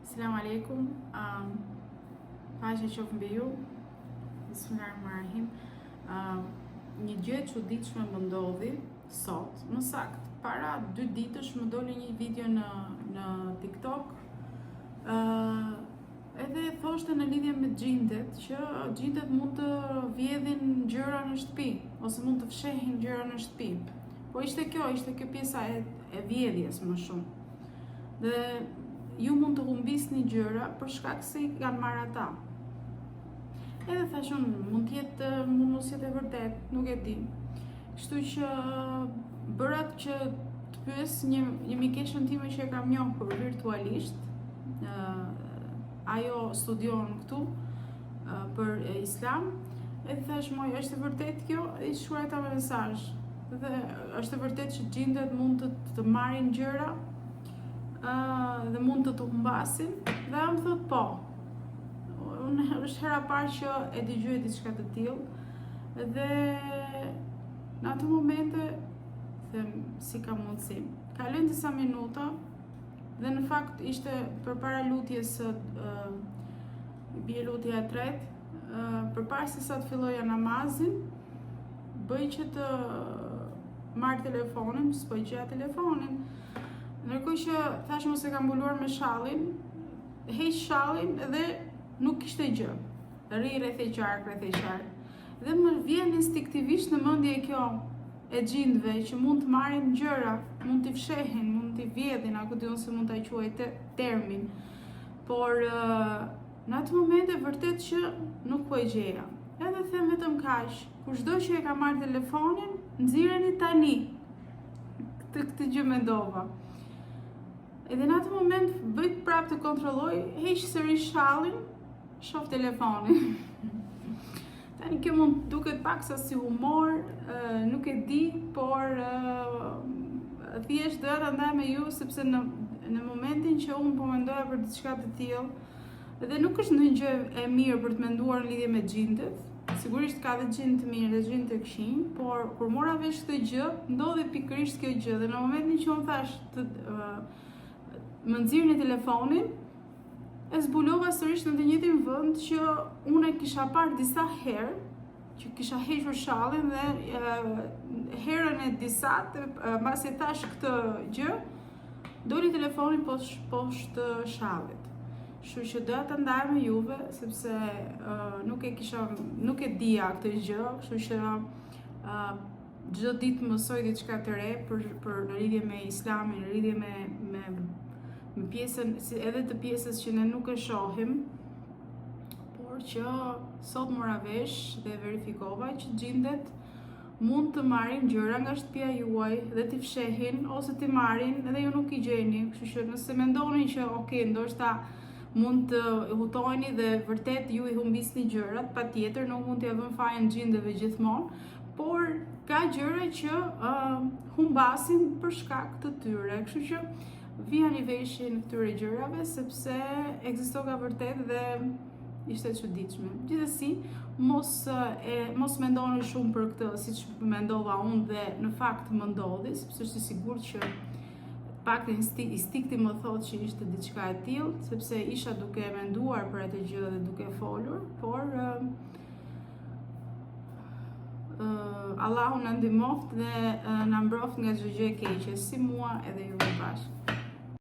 Selam aleikum. Um, paqja qoftë mbi ju. Bismillahirrahmanirrahim. Um, një gjë e çuditshme më ndodhi sot, më saktë, para dy ditësh më doli një video në në TikTok. Ë uh, edhe thoshte në lidhje me xhindet që xhindet mund të vjedhin gjëra në shtëpi ose mund të fshehin gjëra në shtëpi. Po ishte kjo, ishte kjo pjesa e, e vjedhjes më shumë. Dhe ju mund të humbisni gjëra për shkak se i kanë marrë ata. Edhe thashë unë, mund të jetë, mund mos jetë e vërtetë, nuk e di. Kështu që bëra që të pyes një një mikeshën time që e kam njohur virtualisht, ë ajo studion këtu për islam, edhe thashë moj, është e vërtetë kjo? I shkruajta me mesazh. Dhe është e vërtetë që xhindet mund të të marrin gjëra ë dhe mund të të humbasin dhe ajo më thotë po. Unë është hera e parë që e dëgjoj diçka të tillë dhe në ato momente them si ka mundësi. Kalojnë disa minuta dhe në fakt ishte përpara lutjes së uh, bie lutja e tretë, uh, përpara se sa të filloja namazin, bëj që të marr telefonin, s'po gjeja telefonin. Ndërkohë që thashë mos e kam mbuluar me shallin, heq shallin dhe nuk kishte gjë. Rri rreth e qark, rreth e qark. Dhe më vjen instinktivisht në mendje kjo e xhindëve që mund të marrin gjëra, mund t'i fshehin, mund t'i vjedhin, a ku di unë se mund ta quaj te, termin. Por në atë moment e vërtet që nuk po e gjeja. Edhe them vetëm kaq, kushdo që e ka marrë telefonin, nxirreni tani. Këtë këtë gjë mendova. Edhe në atë moment bëj prapë të kontrolloj, heq sërish shallin, shoh telefonin. Tani kjo mund të duket pak sa si humor, nuk e di, por thjesht doja ta ndaj me ju sepse në në momentin që unë po mendoja për diçka të tillë, dhe nuk është ndonjë gjë e mirë për të menduar në lidhje me xhindet. Sigurisht ka dhe xhind të mirë dhe xhind të këqinj, por kur mora vesh këtë gjë, ndodhi pikërisht kjo gjë dhe në momentin që unë thashë të uh, më nxirrni telefonin, e zbulova sërish në të njëjtin vend që unë e kisha parë disa herë, që kisha hequr shallin dhe e, herën e disatë, mbasi thashë këtë gjë, doli telefoni poshtë poshtë shallit. Kështu që doja ta ndaj me juve sepse uh, nuk e kisha nuk e dija këtë gjë, kështu që uh, çdo ditë mësoj diçka të re për për në lidhje me Islamin, në lidhje me me me pjesën si edhe të pjesës që ne nuk e shohim, por që sot mora vesh dhe verifikova që xhindet mund të marrin gjëra nga shtëpia juaj dhe t'i fshehin ose t'i marrin edhe ju nuk i gjeni. Kështu që nëse mendoni që ok, ndoshta mund të hutoheni dhe vërtet ju i humbisni gjërat, patjetër nuk mund t'ia vëmë fajin xhindeve gjithmonë, por ka gjëra që uh, humbasin për shkak të tyre. Kështu që vijani veshin këtyre gjërave sepse ekzistoka vërtet dhe ishte e çuditshme. Gjithsesi, mos e mos mendoni shumë për këtë siç mendova unë dhe në fakt më ndodhi, sepse është e sigurt që paktën instinkti më thotë që ishte diçka e tillë, sepse isha duke menduar për atë gjë dhe duke folur, por uh, uh, Allahu na ndihmoftë dhe uh, na mbroftë nga çdo gjë e keqe, si mua edhe juve bashkë.